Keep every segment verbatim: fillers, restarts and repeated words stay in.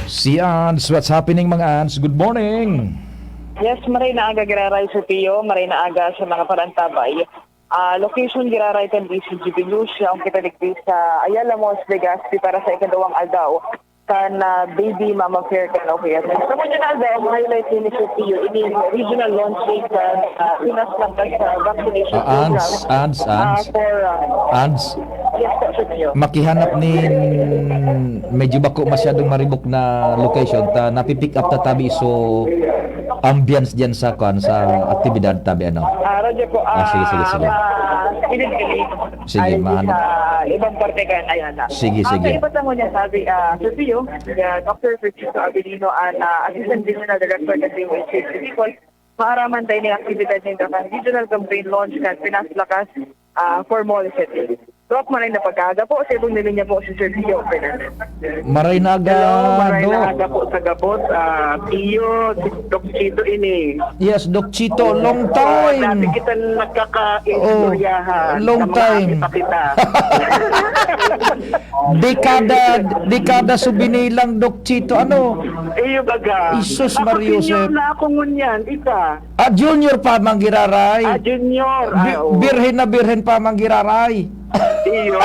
Si Ans, what's happening, mga Ans? Good morning. Yes, maray na aga, Giraray, Sir Pio. Maray na aga sa mga parantabay. Ah, location, Giraray, kan D C G B News, yaon kita digdi sa Ayala Malls, Legazpi para sa ikaduwang aldaw kan ah, Baby Mama Fair kan O P S. Sa mga na aldaw, ang highlight ni Sir Pio, ini regional launching kan ah, Pinas Lakas ah, vaccination Ah, Ans, program. Ans, Ah, Ans. for ah, Ans, yes, po, Sir Pio. makihanap nin medyo bako masyadong maribok na location ta napipick up ta tabi, so ambience diyan sa kwan, sa aktibidad tabi, ano. Ah, radyo po. Ah, sige, sige, sige. Ah, gilid-gilid. Sige, Ay, mahanap. Sa ibang parte kaya kaya na. Sige, Ah, sige. Kaiba sa ngunyan, sabi, ah, Sir Pio, ah, Doctor Francisco Abilino, ang ah, Assistant Regional Director ng D O H H People, maaraman tayo ng aktibidad ninyo kan regional campaign launch kan Pinas Lakas ah, for Mall City. Drop mo na yung napag-aaga po. Sa ibang linya po, si Sir Pio Fernandez. Maray na aga, Hello, maray na Doc. Aga po sa Gabot. Ah, Pio, si Doc Chito ini. Yes, Doc Chito, long Ah, dati time. kita nagkakaistoryahan. Oo, long Sa mga time. api pa kita. Dekada, dekada su binilang, Doc Chito. Ano? Iyo baga. Jesus Ako Mario senior Joseph. Na ako ngunyan, isa. Ah, junior pa, Mang Giraray. Ah, junior. Ah, Bi- oo. Birhen na birhen pa, Mang Giraray. Iyo.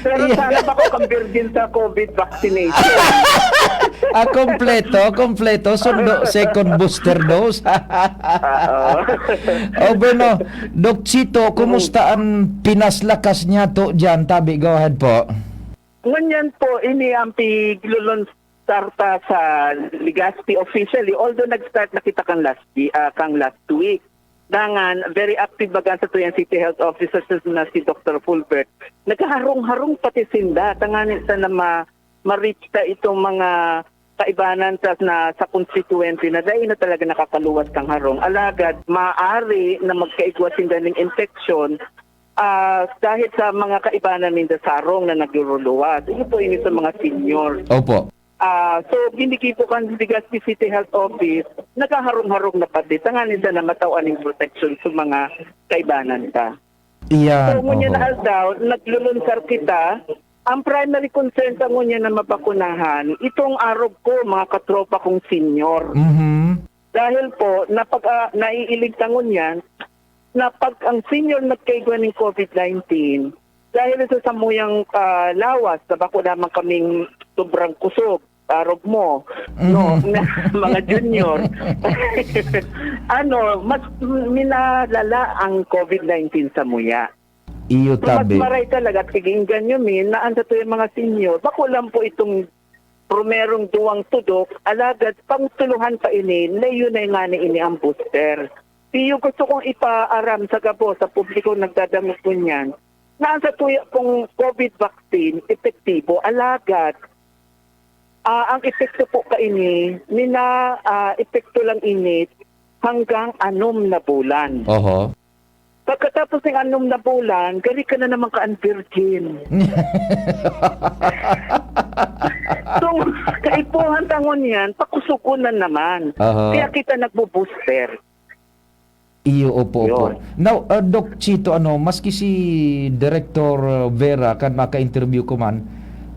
Pero Iya. Sana bako kang virgin sa COVID vaccination. Ah, kompleto, kompleto. Sundo, second booster dose. Oo. O, bueno, Doc Chito, kumusta ang Pinas Lakas niya to dyan? Tabi, go ahead po. Ngunyan po, ini ang piglulonsar ta sa Legazpi officially. Although nag-start na kita kang last, ah, kang last week. Dangan, very active baga sa tuyang City Health Officer na si Doctor Fulbert. Naghaharong-harong pati sinda. Tanganin sa na ma ma-reach ta itong mga kaibanan sa, na, sa constituency na dai na talaga nakakaluwas kang harong. Alagad, maaari na magkaigwa sinda ning infeksyon ah, dahil sa mga kaibanan ninda sa harong na nagluluwas. Ito po ini sa mga senior. Opo. Ah, so, binigay po kan Legazpi City Health Office, naghaharong-harong na pati. Tanganin sa na matawan ning protection sa mga kaibanan ta. Iyan. So, ngunyan Oho. Aldaw, naglulunsar kita. Ang primary concern sa ngunyan na mabakunahan, itong arog ko, mga katropa kong senior. Mhm. Dahil po, napag, ah, naiilig ta ngunyan, na pag ang senior nagkaigwa ning COVID nineteen, dahil sa samuyang ah, lawas, na bako lamang kaming sobrang kusog, arog mo, no, na mga junior. Ano, mas minalala ang COVID nineteen sa muya. Iyo So, mas tabi. Maray talaga, tiginggan nyo, min, na ang sa tuyang mga senior, bako lang po itong primerong duwang tudok, alagad pangtuluhan pa ini, na yun ay nga na ini ang booster. Iyo gusto kong ipaaram sa gabos, sa publiko nagdadangog ko niyan, na ang sa tuya pong COVID vaccine, epektibo, alagad ah, ang epekto po kaini, mina, ah, epekto lang ini hanggang anom na bulan. Oho. Pagkatapos ng anom na bulan, gari ka na naman ka virgin. So, kaipuhan tangon yan, pakusugon na naman. Aha. Kaya kita nagbo-booster. Iyo, opo, opo. Yun. Now, uh, Doc Chito, ano, maski si Director uh, Vera kan maka-interview ko man,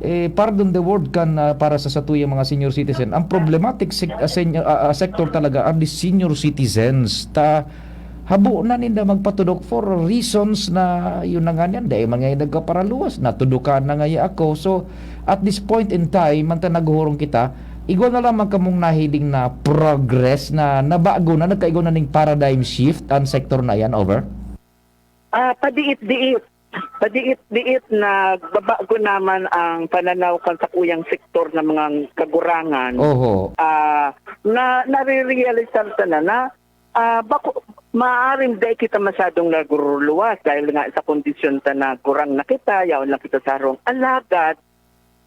eh, pardon the word kan uh, para sa satuyang mga senior citizen, ang problematic sec- uh, senior, uh, uh, sector talaga are the senior citizens. Ta habo na ninda magpatudok for reasons na yun na nga niyan, dahil mga nagkaparaluwas, natudukan na nga ako. So, at this point in time, manta naghurong kita, igwa na lamang kamong nahiling na progress na nabago na, nagkaigwa na ning paradigm shift ang sektor na yan, over? Ah, padiit-diit. Padiit-diit nagbabago naman ang pananaw kan sakuyang sektor ng mga kagurangan. Oho. Ah, na nare-realize sana na ah, bako, maaaring dai kita masyadong naguruluwas dahil nga sa kondisyon ta na gurang na kita, yaon lang kita sa harong. Alagad,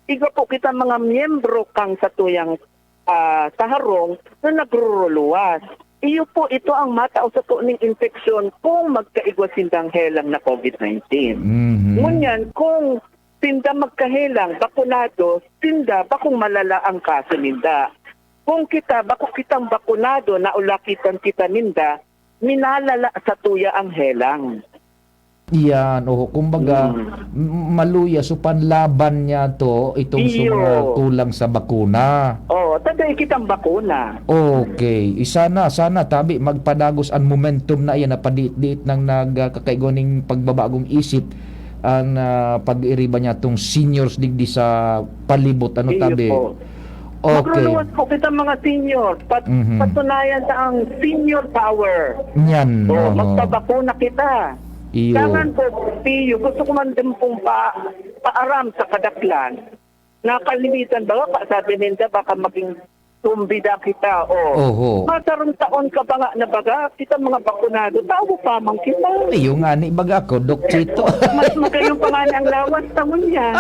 igwa po kita mga miyembro kang satuyang ah, sa harong na nagruruluwas. Iyo po, ito ang matao sa ning infeksyon kung magkaigwa sindang helang na COVID nineteen. Mhm. Ngunyan, kung sinda magkahelang, bakunado, sinda, bakong malala ang kaso ninda. Kung kita, bako kitang bakunado, naulakitan kita ninda, minalala sa tuya ang helang. Iyan, oho. Kumbaga, Mm. m-, maluya, so panlaban niya to, itong Iyo. sumra-, kulang sa bakuna. Oo, taday kitang bakuna. Okay. Isa na, sana, tabi, magpadagos an momentum na iyan, na padiit-diit nang nag-, ah, kakaigwa ning pagbabagong isip, an, ah, pag-iriba niya tong seniors digdi sa palibot, ano, Iyo tabi? po. Okay. Magluluwas po kita, mga senior. Pat-, Mhm. patunayan ta ang senior power. Yan, So, oo. magpabakuna kita. Iyo. Dangan po, Pio, gusto ko man din pong pa-, paaram sa kadaklan. Nakalimitan ba? Baka sabi ninda, baka maging tumbida kita, o. Oho. Masarong taon ka ba nga na baga? Kita mga bakunado, tawo pa man kita. Iyo nga ni baga ako, Doc Chito. Mas magayon pa nga na ang lawas ta ngunyan.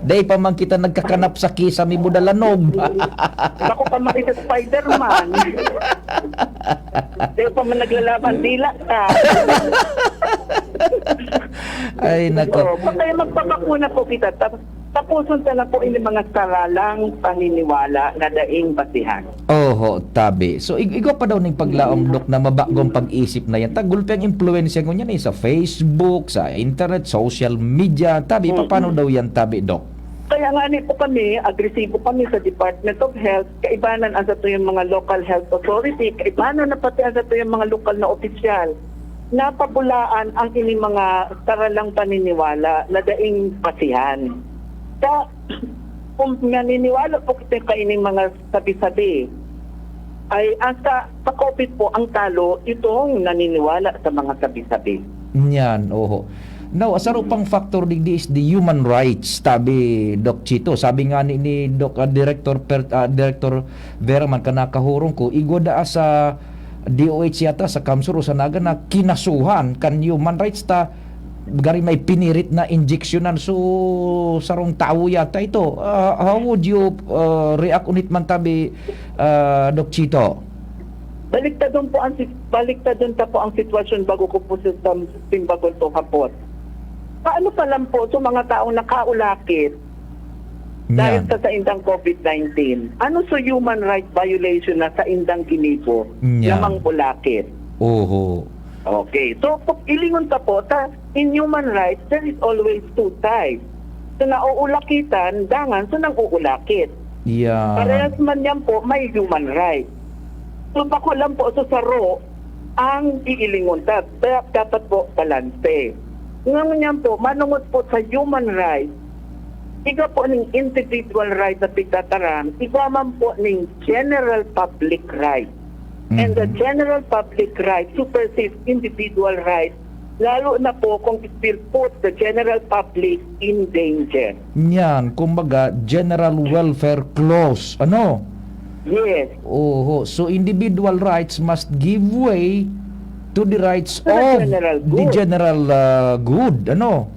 Dai pa man kita nagkakanap sa kisame, budalanog. Bako pa makita Spider-Man. Dai pa man naglalaban dila ta. Ay, nako. Oo, kaya magpabakuna po kita. Tap-, tapuson ta na po ini mga saralang paniniwala na daing basihan. Oho, tabi. So, ig-, igwa pa daw ning paglaom, Mm. Doc, na mabagong pag-isip na yan. Tagulpi ang impluwensya ngunyan eh, sa Facebook, sa internet, social media. Tabi, Mm-mm. paano daw yan, tabi, Doc? Kaya nga ni po kami, agresibo kami sa Department of Health, kaibanan ang satuyang mga local health authority, kaibanan na pati ang satuyang mga lokal na opisyal. Napabulaan ang ining mga saralang paniniwala na daing basihan. Sa, kung naniniwala po kita sa ining mga sabi-sabi, ay ang sa, sa COVID po, ang talo, itong naniniwala sa mga sabi-sabi. Yan, oho. Now, asaro pang factor digdi is the human rights, tabi, Doc Chito. Sabi nga ni, ni Doc, ah, Director Per-, ah, Director Vera man, kan nakahurong ko, igwa daa sa D O H yata, sa CamSur o sa Naga na kinasuhan kan human rights ta, gari may pinirit na injeksyonan. So, sarong tawo yata ito. Ah, how would you, ah, react on it man, tabi, ah, Doc Chito? Baliktadon po ang sit-, baliktadon ta po ang sitwasyon bago ko po sa, sa simbagol to hapot. Paano pa lang po sa mga taong nakaulakit dahil Yan. sa saindang COVID nineteen? Ano sa human rights violation na saindang ginibo Yan. na mangulakit? Oho. Okay. So, kung ilingon ta po, ta, in human rights, there is always two sides. So, nauulakitan, dangan, so, nang-uulakit. Yeah. Parehas man yan po, may human rights. So, bako lang po sa saro ang iilingon. Da-, da-, dapat po balanse. Ngunyan po, manungod po sa human rights, igwa po ning individual rights na pigtataram, igwa man po ning general public rights. And the Mhm. general public rights supersedes individual rights, lalo na po kung it will put the general public in danger. Yan, kumbaga, general welfare clause, ano? Yes. Oho. So, individual rights must give way to the rights To the of general the good. general, ah, good, ano?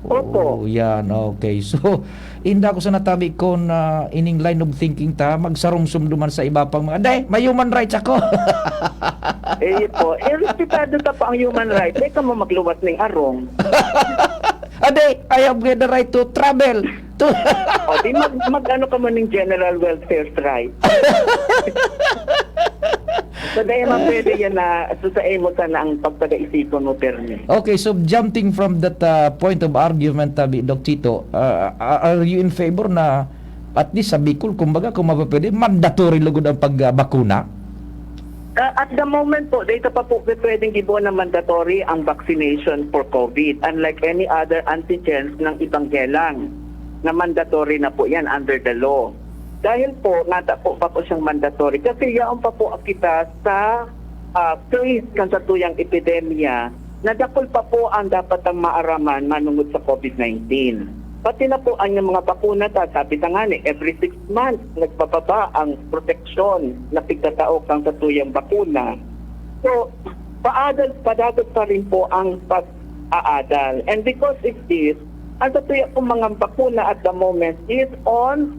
Opo. Oh, yan. Okay. So, inda ko sa natabi ko na ining line of thinking ta, magsarumsum duman sa iba pang mga, "Day, may human rights ako." Eh, po. Eh, respetado ta po ang human rights. Eh, kamo magluwas ning arong. "Ade, I have the right to travel." To O, di mag-, mag-ano ka mo ning general welfare strike. So, dahil man pwede yan na, so, sa imo sana ang pagpag-iisipon mo, Permi. Okay, so jumping from that, uh, point of argument, tabi, Doc Chito, uh, are you in favor na at least sa Bicol, kumbaga, kung mapapwede, mandatory lugod ang pagbakuna? Uh, at the moment po, data pa po pwedeng gibo na mandatory ang vaccination for COVID, unlike any other antigens ng ibang helang na mandatory na po yan under the law. Dahil po, nata po pa po siyang mandatory kasi yaon pa po kita sa, ah, phase kan satuyang epidemya na dakul pa po ang dapat ang maaraman manungod sa COVID nineteen. Pati na po ang mga bakuna ta, sabi ta nga ni, every six months, nagbababa ang proteksyon na pigtatao kan satuyang bakuna. So, paadal, padagot pa rin po ang pag-aadal. And because of this, ang satuya pong mga bakuna at the moment is on,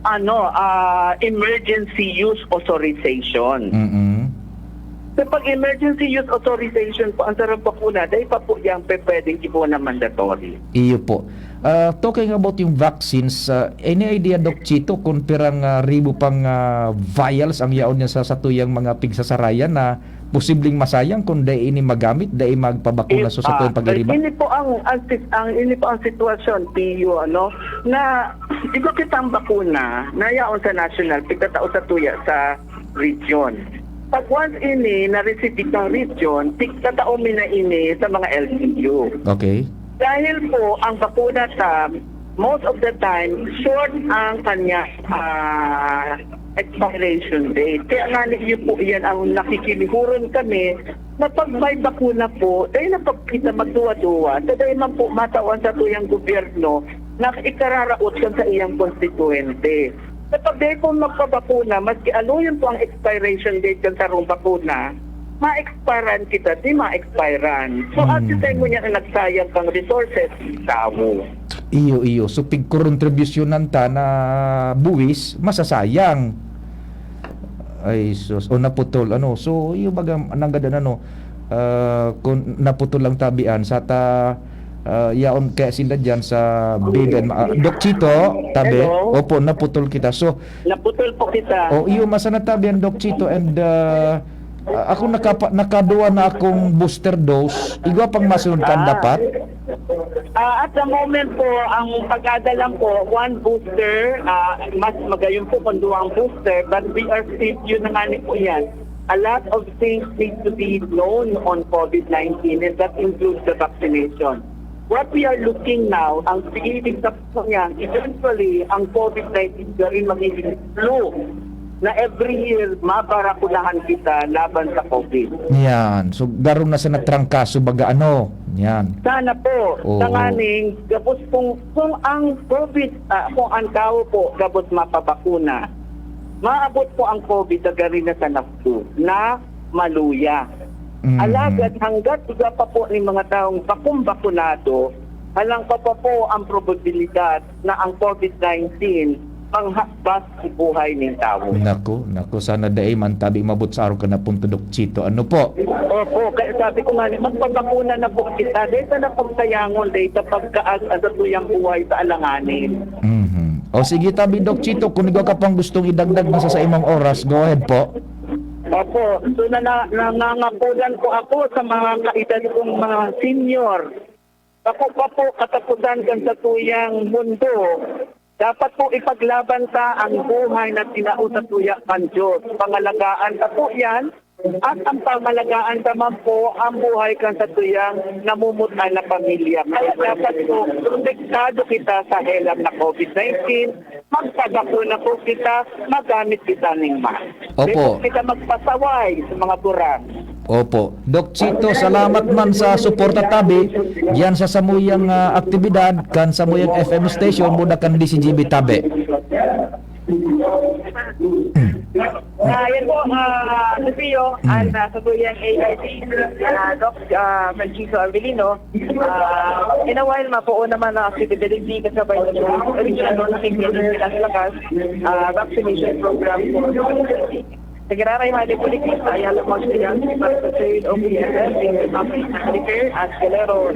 ano, ah, emergency use authorization. Mm-mm. So, pag emergency use authorization po, ang sarang bakuna, dahil pa po yan, pe-, pwedeng gibo na mandatory. Iyo po. Ah, talking about yung vaccines, ah, any idea, Doc Chito, kung pirang, ah, ribo pang, ah, vials ang yaon niya sa satuyang mga pigsasarayan na posibleng masayang kung dai ini magamit, dai magpabakuna sa sakuyang pag-iriba? Ini po ang, ang sis-, ang, ini po ang sitwasyon, Tiyo, ano, na iba kitang bakuna na yaon sa national, pigtatao sa tuya sa region. Pag once ini na-receive itong region, pigtatao mi na ini sa mga L G U. Okay. Dahil po, ang bakuna ta, most of the time, short ang kanya, ah, expiration date. Kaya nga ninyo po yan ang nakikilihuron kami na pag may bakuna po, dahil na pagkita magduwa-duwa, sa dahil man po matawan sa tuyang gobyerno na ikararaot kan sa iyang konstituente. Sa pag dahil po magpabakuna, maski aluyon po ang expiration date kan sarong bakuna, ma-expiran kita, di ma-expiran. So, at the time mo niya na nagsayang kang resources, tawo. Iyo, iyo. So, pigkontribusyonan ta na buwis, masasayang. Ay, sus. O, naputol. Ano? So, iyo baga, nanggad an ano, ah, kung naputol lang tabi an, sa ta, ah, yaon kaya sinda dyan sa Biden. Ah, Doc Chito, tabi. Hello. Opo, naputol kita. So, Naputol po kita. O, iyo, masana tabi an Doc Chito and, ah, ah, ako nakapa-, nakaduwa na akong booster dose. Igwa pang masunod kan Ah. dapat? Ah, at the moment po, ang pag-ada lang po, one booster, ah, mas magayon po kung duwang booster, but we are still, yun na nga ni po yan. A lot of things need to be known on COVID nineteen, and that includes the vaccination. What we are looking now, ang pinipilit na po niya, eventually, ang COVID nineteen pa rin magiging flu na every year, mabarakunahan kita laban sa COVID. Yan. So, garo na sa natrangkaso, baga ano. Yan. Sana po. Oo. Tanganing, gabos kung, kung ang COVID, ah, kung ang tao po, gabos mapabakuna, maabot po ang COVID na gari na sa naflu, na maluya. Mhm. Alagad hanggat iba pa po ni mga taong bakong-bakunado, halang pa pa po ang probabilidad na ang COVID nineteen manghakbas sa buhay nin tawo. Naku, naku, sana dai man tabi mabot sa araw ka na punto, Doc Chito. Ano po? Opo, kaya sabi ko nga, magpabakuna na po kita. Dahil sa napagsayangon, dahil sa pagkaas, sa tuyang buhay sa alanganin. Mhm. O sige, tabi, Doc Chito, kung ikaw ka pang gustong idagdag na sa, sa imong oras, go ahead po. Opo, so na, na, nangangapulan po ako sa mga kaedad kong mga senior. Bako pa po kataposan kan satuyang mundo. Dapat po ipaglaban ta ang buhay na tinao sa tuya kan Diyos. Pangalagaan ta po yan. At ang pangalagaan ta man po ang buhay kan satuyang namumutan na pamilya. Kaya dapat po protektado kita sa helang na COVID nineteen. Magpabakuna po kita, magamit kita ning mask. Opo. Di po kita magpasaway sa mga burang. Opo. Doc Chito, salamat man sa suporta tabi diyan sa samuyang, ah, aktibidad kan samuyang F M station mula kan D C G B tabi. Ah, yan po, ah, Sofio, Mm. and, ah, sa tuyang A I C, ah, Doc, ah, Francisco Avelino, ah, in a while, mapuo naman ang accessibility kasabay ng original ng Pilipinas Lakas, ah, vaccination program po. Sa Giraray, Mali, Pulikis, Ayala, Magsigang, Pagpasayod, O P S S, Repair, at Galero,